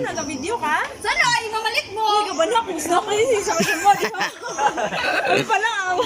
Nag-video ka? Sana ay mamalit mo. Hindi ka ba na kung snow kayo sa mo, di ba? Hindi pa lang ang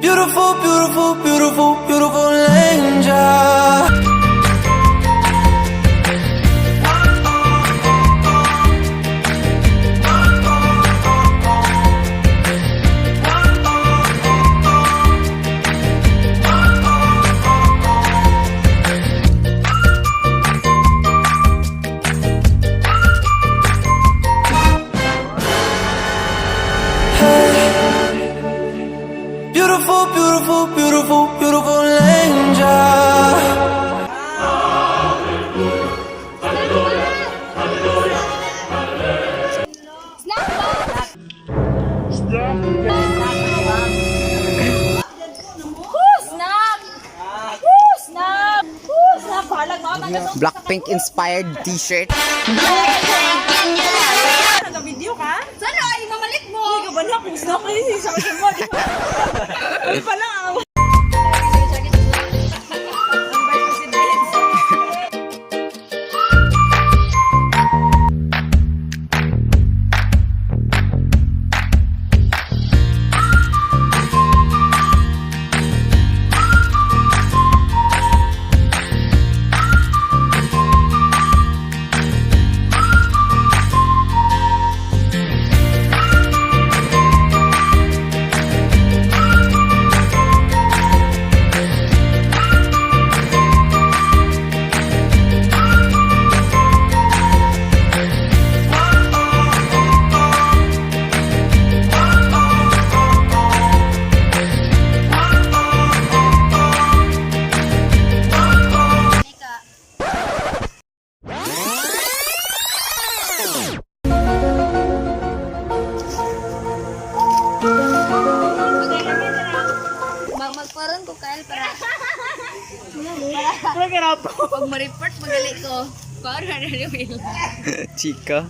Beautiful, beautiful, beautiful, beautiful angel. Beautiful, beautiful, beautiful, beautiful angel. Snap! Woo, snap! Woo, snap! Bahalag mo ang Blackpink inspired t-shirt. Nag-video ka? Sana ay mamalit mo. Hindi ka ba na kung snow kayo sa mo, di ba? Hindi pa lang ang Ang vice president. Magparon ko kael para para pag ma-report magali ko. Paano na yung Chika.